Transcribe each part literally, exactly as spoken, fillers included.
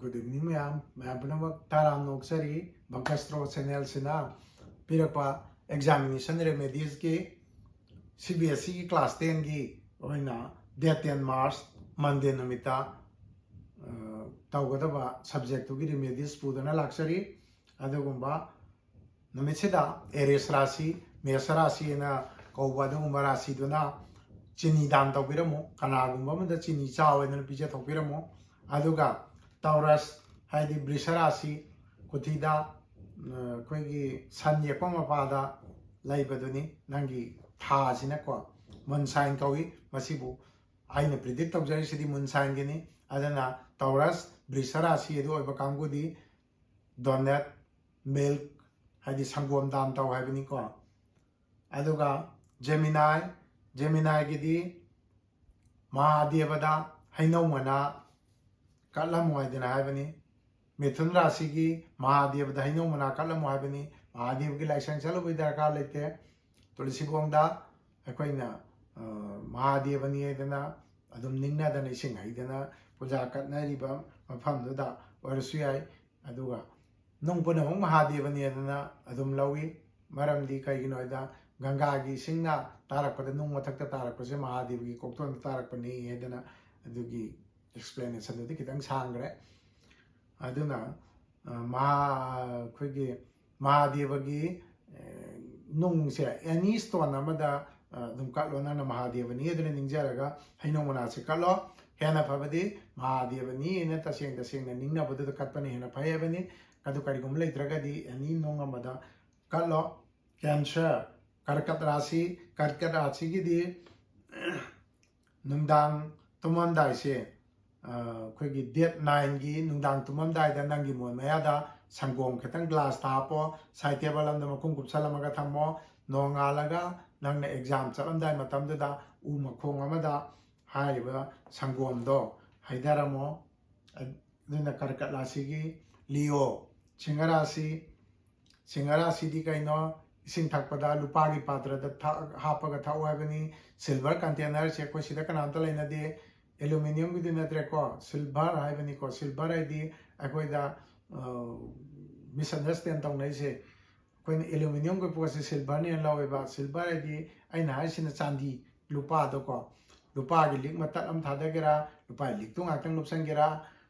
Good evening ꯃꯌꯥꯝ, ꯃꯌꯥꯝ ꯄꯨꯝꯅꯃꯛ ꯇꯔꯥꯝꯅ ꯑꯣꯛꯆꯔꯤ꯫ ꯕꯪꯀꯁꯇ꯭ꯔꯣ ꯆꯦꯅꯦꯜꯁꯤꯅ ꯄꯤꯔꯛꯄ examination remediesꯀꯤ CBSEꯒꯤ class tenꯒꯤ ꯑꯣꯏꯅ date ten March Monday ꯅꯨꯃꯤꯠꯇ, ꯑ, ꯇꯧꯒꯗꯕ subjectꯇꯨꯒꯤ remedies ꯄꯨꯗꯨꯅ ꯂꯥꯛꯆꯔꯤ꯫ ꯑꯗꯨꯒꯨꯝꯕ ꯅꯨꯃꯤꯠꯁꯤꯗ ꯑꯦꯔꯤꯁ ꯔꯥꯁꯤ, ꯃꯦꯁ ꯔꯥꯁꯤꯅ ꯀꯧꯕ ꯑꯗꯨꯒꯨꯝꯕ ꯔꯥꯁꯤꯗꯨꯅ ꯆꯤꯅꯤ ꯗꯥꯟ ꯇꯧꯕꯤꯔꯝꯃꯨ꯫ ꯀꯅꯥꯒꯨꯝꯕ ꯑꯃꯗ ꯆꯤꯅꯤ ꯆꯥꯎ ꯍꯥꯏꯗꯅ ꯄꯤꯖꯊꯣꯛꯄꯤꯔꯝꯃꯨ꯫ ꯑꯗꯨꯒ ꯇꯧꯔꯁ ꯍꯥꯏꯗꯤ ꯕ꯭ꯔꯤꯁ ꯔꯥꯁꯤ, ꯀꯨꯊꯤꯗ, ꯑ, ꯑꯩꯈꯣꯏꯒꯤ ꯁꯟ ꯌꯦꯛꯄ ꯃꯄꯥꯗ ꯂꯩꯕꯗꯨꯅꯤ ꯅꯪꯒꯤ ꯊꯥꯁꯤꯅꯀꯣ꯫ Moon sign ꯀꯧꯏ ꯃꯁꯤꯕꯨ꯫ ꯑꯩꯅ predict ꯇꯧꯖꯔꯤꯁꯤꯗꯤ moon signꯒꯤꯅꯤ꯫ ꯑꯗꯨꯅ ꯇꯧꯔꯁ, ꯕ꯭ꯔꯤꯁ ꯔꯥꯁꯤ ꯑꯗꯨ ꯑꯣꯏꯕ ꯀꯥꯡꯕꯨꯗꯤ donate milk, ꯍꯥꯏꯗꯤ ꯁꯪꯒꯣꯝ ꯗꯥꯟ ꯇꯧ ꯍꯥꯏꯕꯅꯤꯀꯣ꯫ ꯑꯗꯨꯒ ꯖꯦꯃꯤꯅꯥꯏ, ꯖꯦꯃꯤꯅꯥꯏꯒꯤꯗꯤ ꯃꯍꯥꯗꯦꯕꯗ ꯍꯩꯅꯧ ꯃꯅꯥ ꯀꯠꯂꯝꯃꯨ ꯍꯥꯏꯗꯅ ꯍꯥꯏꯕꯅꯤ꯫ ꯃꯤꯊꯨꯟ ꯔꯥꯁꯤꯒꯤ ꯃꯍꯥꯗꯦꯕꯗ ꯍꯩꯅꯧ ꯃꯅꯥ ꯀꯠꯂꯝꯃꯨ ꯍꯥꯏꯕꯅꯤ꯫ ꯃꯍꯥꯗꯦꯕꯒꯤ ꯂꯥꯏꯁꯪ ꯆꯠꯂꯨꯕꯒꯤ ꯗꯔꯀꯥꯔ ꯂꯩꯇꯦ꯫ ꯇꯨꯂꯁꯤꯕꯣꯡꯗ ꯑꯩꯈꯣꯏꯅ, ꯑ, ꯃꯍꯥꯗꯦꯕꯅꯤ ꯍꯥꯏꯗꯅ ꯑꯗꯨꯝ ꯅꯤꯡꯅꯗꯅ ꯏꯁꯤꯡ ꯍꯩꯗꯅ ꯄꯨꯖꯥ ꯀꯠꯅꯔꯤꯕ ꯃꯐꯝꯗꯨꯗ ꯑꯣꯏꯔꯁꯨ ꯌꯥꯏ꯫ ꯑꯗꯨꯒ ꯅꯨꯡ ꯄꯨꯝꯅꯃꯛ ꯃꯍꯥꯗꯦꯕꯅꯤ ꯍꯥꯏꯗꯅ ꯑꯗꯨꯝ ꯂꯧꯏ꯫ ꯃꯔꯝꯗꯤ ꯀꯩꯒꯤꯅꯣ ꯍꯥꯏꯗ ꯒꯪꯒꯥꯒꯤ ꯏꯁꯤꯡꯅ ꯇꯥꯔꯛꯄꯗ ꯅꯨꯡ ꯃꯊꯛꯇ ꯇꯥꯔꯛꯄꯁꯦ ꯃꯍꯥꯗꯦꯕꯒꯤ ꯀꯣꯛꯊꯣꯟꯗ ꯇꯥꯔꯛꯄꯅꯤ ꯍꯥꯏꯗꯅ ꯑꯗꯨꯒꯤ explanationꯗꯨꯗꯤ ꯈꯤꯇꯪ ꯁꯥꯡꯈ꯭ꯔꯦ꯫ ꯑꯗꯨꯅ, ꯑ, ꯃꯍꯥ-, ꯑꯩꯈꯣꯏꯒꯤ ꯃꯍꯥꯗꯦꯕꯒꯤ, ꯑ, ꯅꯨꯡꯁꯦ any stone ꯑꯃꯗ, ꯑ, ꯑꯗꯨꯝ ꯀꯠꯂꯣ, ꯅꯪꯅ ꯃꯍꯥꯗꯦꯕꯅꯤ ꯑꯗꯨꯅ ꯅꯤꯡꯖꯔꯒ ꯍꯩꯅꯧ ꯃꯅꯥꯁꯦ ꯀꯠꯂꯣ꯫ ꯍꯦꯟꯅ ꯐꯕꯗꯤ ꯃꯍꯥꯗꯦꯕꯅꯤ ꯑꯩꯅ ꯇꯁꯦꯡ ꯇꯁꯦꯡꯅ ꯅꯤꯡꯅꯕꯗꯨꯗ ꯀꯠꯄꯅ ꯍꯦꯟꯅ ꯐꯩ ꯍꯥꯏꯕꯅꯤ꯫ ꯑꯗꯨ ꯀꯔꯤꯒꯨꯝꯕ ꯂꯩꯇ꯭ꯔꯒꯗꯤ any ꯅꯨꯡ ꯑꯃꯗ ꯀꯠꯂꯣ꯫ Cancer, ꯀꯔꯀꯠ ꯔꯥꯁꯤ, ꯀꯔꯀꯠ ꯔꯥꯁꯤꯒꯤꯗꯤ ꯅꯨꯡꯗꯥꯡ ꯇꯨꯝꯃꯝꯗꯥꯏꯁꯦ, ꯑ, ꯑꯩꯈꯣꯏꯒꯤ date nineꯒꯤ ꯅꯨꯡꯗꯥꯡ ꯇꯨꯝꯃꯝꯗꯥꯏꯗ ꯅꯪꯒꯤ ꯃꯣꯟ ꯃꯌꯥꯗ ꯁꯪꯒꯣꯝ ꯈꯤꯇꯪ glassꯇ ꯍꯥꯞꯄꯣ, side table ꯑꯃꯗ ꯃꯈꯨꯝ ꯀꯨꯞꯁꯜꯂꯝꯃꯒ ꯊꯝꯃꯣ꯫ ꯅꯣꯡꯉꯥꯜꯂꯒ ꯅꯪꯅ exam ꯆꯠꯂꯝꯗꯥꯏ ꯃꯇꯝꯗꯨꯗ ꯎ ꯃꯈꯣꯡ ꯑꯃꯗ ꯍꯥꯏꯔꯤꯕ ꯁꯪꯒꯣꯝꯗꯣ ꯍꯩꯊꯔꯝꯃꯣ꯫ ꯑꯗꯨꯅ ꯀꯔꯀꯠ ꯔꯥꯁꯤꯒꯤ꯫ Leo, ꯁꯤꯡꯍ ꯔꯥꯁꯤ, ꯁꯤꯡꯍ ꯔꯥꯁꯤꯗꯤ ꯀꯩꯅꯣ? ꯏꯁꯤꯡ ꯊꯛꯄꯗ ꯂꯨꯄꯥꯒꯤ ꯄꯥꯇ꯭ꯔꯗ ꯊꯛ-, ꯍꯥꯞꯄꯒ ꯊꯛꯎ ꯍꯥꯏꯕꯅꯤ꯫ Silver containerꯁꯦ ꯑꯩꯈꯣꯏ ꯁꯤꯗ ꯀꯅꯥꯝꯇ ꯂꯩꯅꯗꯦ꯫ ꯑꯦꯂꯨꯃꯤꯅꯤꯌꯝꯒꯤꯗꯤ ꯅꯠꯇ꯭ꯔꯦꯀꯣ, ꯁꯤꯜꯚꯔ ꯍꯥꯏꯕꯅꯤꯀꯣ꯫ ꯁꯤꯜꯚꯔ ꯍꯥꯏꯗꯤ ꯑꯩꯈꯣꯏꯗ ꯃꯤꯁꯑꯟꯗꯔꯁꯇꯦꯟ ꯇꯧꯅꯩꯁꯦ, ꯑꯩꯈꯣꯏꯅ ꯑꯦꯂꯨꯃꯤꯅꯤꯌꯝꯒꯤ ꯄꯣꯠꯁꯦ ꯁꯤꯜꯚꯔꯅꯦꯅ ꯂꯧꯋꯦꯕ꯫ ꯁꯤꯜꯚꯔ ꯍꯥꯏꯗꯤ ꯑꯩꯅ ꯍꯥꯏꯁꯤꯅ ꯆꯥꯟꯗꯤ, ꯂꯨꯄꯥꯗꯣꯀꯣ꯫ ꯂꯨꯄꯥꯒꯤ ꯂꯤꯛ ꯃꯇꯠ ꯑꯃ ꯊꯥꯗꯒꯦꯔꯥ, ꯂꯨꯄꯥꯒꯤ ꯂꯤꯛꯇꯨ ꯉꯥꯛꯇꯪ ꯂꯨꯞꯁꯟꯒꯦꯔꯥ,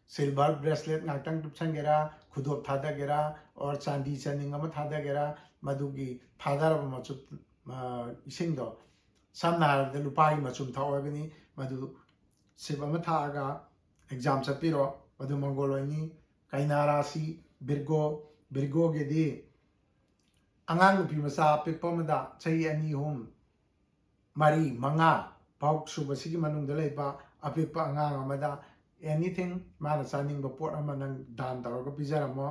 ꯁꯤꯜꯚꯔ ꯕ꯭ꯔꯦꯁꯂꯦꯠ ꯉꯥꯛꯇꯪ ꯂꯨꯞꯁꯟꯒꯦꯔꯥ, ꯈꯨꯗꯣꯞ ꯊꯥꯗꯒꯦꯔꯥ, ꯑꯣꯔ ꯆꯥꯟꯗꯤ ꯆꯥꯅꯤꯡ ꯑꯃ ꯊꯥꯗꯒꯦꯔꯥ, ꯃꯗꯨꯒꯤ ꯊꯥꯗꯔꯕ ꯃꯆꯨꯝ, ꯑ, ꯏꯁꯤꯡꯗꯣ, ꯁꯝꯅ ꯍꯥꯏꯔꯕꯗ ꯂꯨꯄꯥꯒꯤ ꯃꯆꯨꯝ ꯊꯥꯎ ꯍꯥꯏꯕꯅꯤ꯫ ꯃꯗꯨ ꯁꯤꯞ ꯑꯃ ꯊꯥꯛꯑꯒ ꯑꯦꯛꯖꯥꯝ ꯆꯠꯄꯤꯔꯣ, ꯃꯗꯨ ꯃꯪꯒꯣꯜ ꯑꯣꯏꯅꯤ꯫ ꯀꯩꯅꯥ ꯔꯥꯁꯤ, ꯚꯤꯔꯒꯣ, ꯚꯤꯔꯒꯣꯒꯤꯗꯤ ꯑꯉꯥꯡ ꯅꯨꯄꯤ ꯃꯆꯥ ꯑꯄꯤꯛꯄ ꯑꯃꯗ ꯆꯍꯤ ꯑꯅꯤ, ꯑꯍꯨꯝ, ꯃꯔꯤ, ꯃꯉꯥ ꯐꯥꯎ ꯁꯨꯕꯁꯤꯒꯤ ꯃꯅꯨꯡꯗ ꯂꯩꯕ ꯑꯄꯤꯛꯄ ꯑꯉꯥꯡ ꯑꯃꯗ anything ꯃꯥꯅ ꯆꯥꯅꯤꯡꯕ ꯄꯣꯠ ꯑꯃ ꯅꯪ ꯗꯥꯟ ꯇꯧꯔꯒ ꯄꯤꯖꯔꯝꯃꯣ꯫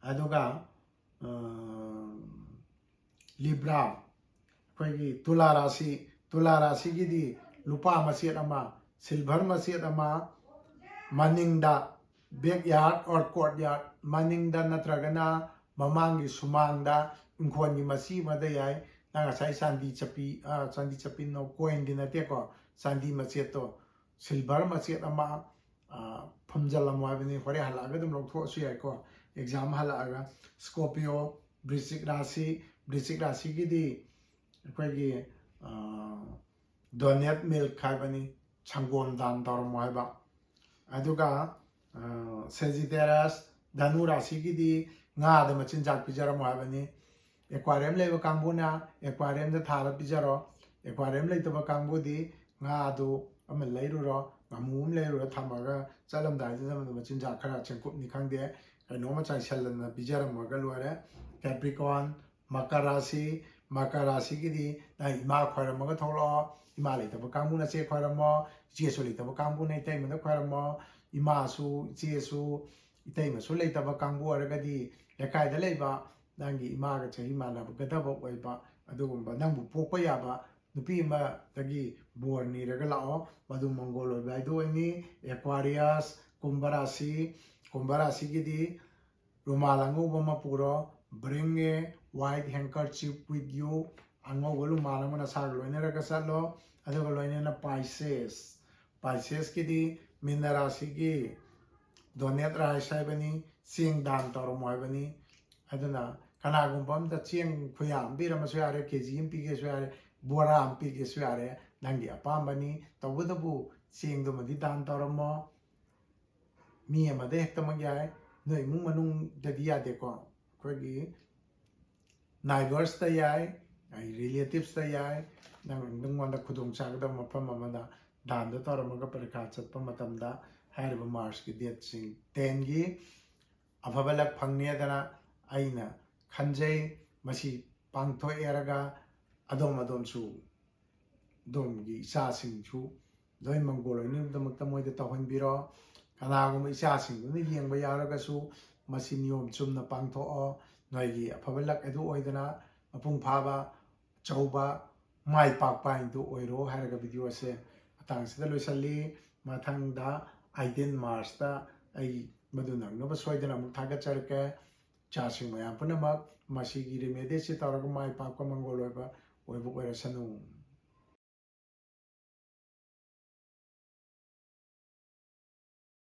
ꯑꯗꯨꯒ, ꯑ, ꯂꯤꯕ꯭ꯔꯥ, ꯑꯩꯈꯣꯏꯒꯤ ꯇꯨꯂꯥ ꯔꯥꯁꯤ, ꯇꯨꯂꯥ ꯔꯥꯁꯤꯒꯤꯗꯤ ꯂꯨꯄꯥ ꯃꯆꯦꯠ ꯑꯃ, ꯁꯤꯜꯚꯔ ꯃꯆꯦꯠ ꯑꯃ, ꯃꯅꯤꯡꯗ, backyard or courtyard, ꯃꯅꯤꯡꯗ ꯅꯠꯇ꯭ꯔꯒꯅ ꯃꯃꯥꯡꯒꯤ ꯁꯨꯃꯥꯡꯗ ꯏꯪꯈꯣꯜꯒꯤ ꯃꯆꯤ ꯑꯃꯗ ꯌꯥꯏ꯫ ꯅꯪ ꯉꯁꯥꯏ ꯆꯥꯟꯗꯤ ꯆꯠꯄꯤ, ꯑ, ꯆꯥꯟꯗꯤ ꯆꯠꯄꯤ ꯅꯣ, ꯀꯣꯏꯟꯗꯤ ꯅꯠꯇꯦꯀꯣ, ꯆꯥꯟꯗꯤ ꯃꯆꯦꯠꯇꯣ, ꯁꯤꯜꯚꯔ ꯃꯆꯦꯠ ꯑꯃ, ꯑ, ꯐꯨꯝꯖꯤꯜꯂꯝꯃꯣ ꯍꯥꯏꯕꯅꯤ꯫ ꯍꯣꯔꯦꯟ ꯍꯜꯂꯛꯑꯒ ꯑꯗꯨꯝ ꯂꯧꯊꯣꯛꯑꯁꯨ ꯌꯥꯏꯀꯣ, ꯑꯦꯛꯖꯥꯝ ꯍꯜꯂꯛꯑꯒ꯫ ꯁ꯭ꯀꯣꯔꯄꯤꯌꯣ, ꯕ꯭ꯔꯤꯆꯤꯛ ꯔꯥꯁꯤ, ꯕ꯭ꯔꯤꯆꯤꯛ ꯔꯥꯁꯤꯒꯤꯗꯤ ꯑꯩꯈꯣꯏꯒꯤ, ꯑ, ꯗꯣꯅꯦꯠ ꯃꯤꯜꯛ ꯍꯥꯏꯕꯅꯤ, ꯁꯪꯒꯣꯝ ꯗꯥꯟ ꯇꯧꯔꯝꯃꯣ ꯍꯥꯏꯕ꯫ ꯑꯗꯨꯒ, ꯑ, ꯁꯦꯖꯤꯇꯦꯔꯁ, ꯙꯅꯨ ꯔꯥꯁꯤꯒꯤꯗꯤ ꯉꯥꯗ ꯃꯆꯤꯟꯖꯥꯛ ꯄꯤꯖꯔꯝꯃꯣ ꯍꯥꯏꯕꯅꯤ꯫ ꯑꯦꯀ꯭ꯋꯥꯔꯤꯌꯝ ꯂꯩꯕ ꯀꯥꯡꯕꯨꯅ ꯑꯦꯀ꯭ꯋꯥꯔꯤꯌꯝꯗ ꯊꯥꯔ ꯄꯤꯖꯔꯣ꯫ ꯑꯦꯀ꯭ꯋꯥꯔꯤꯌꯝ ꯂꯩꯇꯕ ꯀꯥꯡꯕꯨꯗꯤ ꯉꯥꯗꯨ ꯑꯃ ꯂꯩꯔꯨꯔꯣ, ꯉꯥꯃꯨ ꯑꯃ ꯂꯩꯔꯨꯔ ꯊꯝꯃꯒ ꯆꯠꯂꯝꯗꯥꯏꯗꯨꯗ ꯃꯗꯨ ꯃꯆꯤꯟꯖꯥꯛ ꯈꯔ, ꯆꯦꯡꯀꯨꯞꯅꯤ ꯈꯪꯗꯦ, ꯀꯩꯅꯣꯝꯃ ꯆꯥꯏꯁꯤꯜꯂꯅ ꯄꯤꯖꯔꯝꯃꯒ ꯂꯣꯏꯔꯦ꯫ ꯀꯦꯄ꯭ꯔꯤꯀꯣꯟ, ꯃꯀꯔ ꯔꯥꯁꯤ, ꯃꯀꯔ ꯔꯥꯁꯤꯒꯤꯗꯤ ꯅꯪ ꯏꯃꯥ ꯈꯣꯏꯔꯝꯃꯒ ꯊꯣꯛꯂꯛꯑꯣ꯫ ꯏꯃꯥ ꯂꯩꯇꯕ ꯀꯥꯡꯕꯨꯅ ꯆꯦ ꯈꯣꯏꯔꯝꯃꯣ, ꯏꯆꯦꯁꯨ ꯂꯩꯇꯕ ꯀꯥꯡꯕꯨꯅ ꯏꯇꯩꯃꯗ ꯈꯣꯏꯔꯝꯃꯣ꯫ ꯏꯃꯥꯁꯨ, ꯏꯆꯦꯁꯨ, ꯏꯇꯩꯃꯁꯨ ꯂꯩꯇꯕ ꯀꯥꯡꯕꯨ ꯑꯣꯏꯔꯒꯗꯤ ꯂꯩꯀꯥꯏꯗ ꯂꯩꯕ ꯅꯪꯒꯤ ꯏꯃꯥꯒ ꯆꯍꯤ ꯃꯥꯟꯅꯒꯗꯕ ꯑꯣꯏꯕ, ꯑꯗꯨꯒꯨꯝꯕ ꯅꯪꯕꯨ ꯄꯣꯛꯄ ꯌꯥꯕ ꯅꯨꯄꯤ ꯑꯃꯗꯒꯤ ꯕꯣꯔ ꯅꯤꯔꯒ ꯂꯥꯛꯑꯣ꯫ ꯃꯗꯨ ꯃꯪꯒꯣꯜ ꯑꯣꯏꯕ ꯍꯥꯏꯗꯨ ꯑꯣꯏꯅꯤ꯫ ꯑꯦꯀ꯭ꯋꯥꯔꯤꯌꯁ, ꯀꯨꯝꯚ ꯔꯥꯁꯤ, ꯀꯨꯝꯚ ꯔꯥꯁꯤꯒꯤꯗꯤ ꯔꯨꯃꯥꯜ ꯑꯉꯧꯕ ꯑꯃ ꯄꯨꯔꯣ, bring a white handkerchief with you, ꯑꯉꯧꯕ ꯔꯨꯃꯥꯜ ꯑꯃ ꯅꯁꯥꯒ ꯂꯣꯏꯅꯔꯒ ꯆꯠꯂꯣ꯫ ꯑꯗꯨꯒ ꯂꯣꯏꯅꯅ Pisces, Piscesꯀꯤꯗꯤ ꯃꯤꯟꯅ ꯔꯥꯁꯤꯒꯤ donate rice ꯍꯥꯏꯕꯅꯤ, ꯆꯦꯡ ꯗꯥꯟ ꯇꯧꯔꯝꯃꯣ ꯍꯥꯏꯕꯅꯤ꯫ ꯑꯗꯨꯅ ꯀꯅꯥꯒꯨꯝꯕ ꯑꯝꯇ ꯆꯦꯡ ꯈꯨꯌꯥ ꯑꯃ ꯄꯤꯔꯝꯃꯁꯨ ꯌꯥꯔꯦ, ꯀꯦ ꯖꯤ ꯑꯃ ꯄꯤꯒꯦꯁꯨ ꯌꯥꯔꯦ, ꯕꯣꯔꯥ ꯑꯃ ꯄꯤꯒꯦꯁꯨ ꯌꯥꯔꯦ, ꯅꯪꯒꯤ ꯑꯄꯥꯝꯕꯅꯤ꯫ ꯇꯧꯕꯇꯕꯨ ꯆꯦꯡꯗꯨꯃꯗꯤ ꯗꯥꯟ ꯇꯧꯔꯝꯃꯣ꯫ ꯃꯤ ꯑꯃꯗ ꯍꯦꯛꯇꯃꯛ ꯌꯥꯏ, ꯅꯣꯏ ꯏꯃꯨꯡ ꯃꯅꯨꯡꯗꯗꯤ ꯌꯥꯗꯦꯀꯣ꯫ ꯑꯩꯈꯣꯏꯒꯤ neighborsꯇ ꯌꯥꯏ, ꯑꯩ relativesꯇ ꯌꯥꯏ, ꯅꯪ ꯅꯉꯣꯟꯗ ꯈꯨꯗꯣꯡ ꯆꯥꯒꯗꯕ ꯃꯐꯝ ꯑꯃꯗ ꯗꯥꯟꯗꯣ ꯇꯧꯔꯝꯃꯒ ꯄꯔꯤꯈꯥ ꯆꯠꯄ ꯃꯇꯝꯗ ꯍꯥꯏꯔꯤꯕ Marchꯀꯤ dateꯁꯤꯡ tenꯒꯤ ꯑꯐꯕ luck ꯐꯪꯅꯤ ꯍꯥꯏꯗꯅ ꯑꯩꯅ ꯈꯟꯖꯩ꯫ ꯃꯁꯤ ꯄꯥꯡꯊꯣꯛꯑꯦꯔꯒ ꯑꯗꯣꯝ ꯑꯗꯣꯝꯁꯨ ꯑꯗꯣꯝꯒꯤ ꯏꯆꯥꯁꯤꯡꯁꯨ ꯂꯣꯏ ꯃꯪꯒꯣꯜ ꯑꯣꯏꯅꯕꯒꯤꯗꯃꯛꯇ ꯃꯣꯏꯗ ꯇꯧꯍꯟꯕꯤꯔꯣ꯫ ꯀꯅꯥꯒꯨꯝꯕ ꯏꯆꯥꯁꯤꯡꯗꯨꯅ ꯌꯦꯡꯕ ꯌꯥꯎꯔꯒꯁꯨ ꯃꯁꯤ ꯅꯤꯌꯣꯝ ꯆꯨꯝꯅ ꯄꯥꯡꯊꯣꯛꯑꯣ꯫ ꯅꯣꯏꯒꯤ ꯑꯐꯕ luck ꯑꯗꯨ ꯑꯣꯏꯗꯅ ꯃꯄꯨꯡ ꯐꯥꯕ, ꯑꯆꯧꯕ, ꯃꯥꯏ ꯄꯥꯛꯄ ꯍꯥꯏꯗꯨ ꯑꯣꯏꯔꯣ ꯍꯥꯏꯔꯒ video ꯑꯁꯦ ꯃꯇꯥꯡꯁꯤꯗ ꯂꯣꯏꯁꯤꯜꯂꯤ꯫ ꯃꯊꯪꯗ eighteen Marchꯇ ꯑꯩ ꯃꯗꯨ ꯅꯪꯅꯕ ꯁꯣꯏꯗꯅ ꯑꯃꯨꯛ ꯊꯥꯒꯠꯆꯔꯛꯀꯦ꯫ ꯏꯆꯥꯁꯤꯡ ꯃꯌꯥꯝ ꯄꯨꯝꯅꯃꯛ ꯃꯁꯤꯒꯤ remedyꯁꯤ ꯇꯧꯔꯒ ꯃꯥꯏ ꯄꯥꯛꯄ ꯃꯪꯒꯣꯜ ꯑꯣꯏꯕ ꯑꯣꯏꯕ ꯑꯣꯏꯔꯁꯅꯨ꯫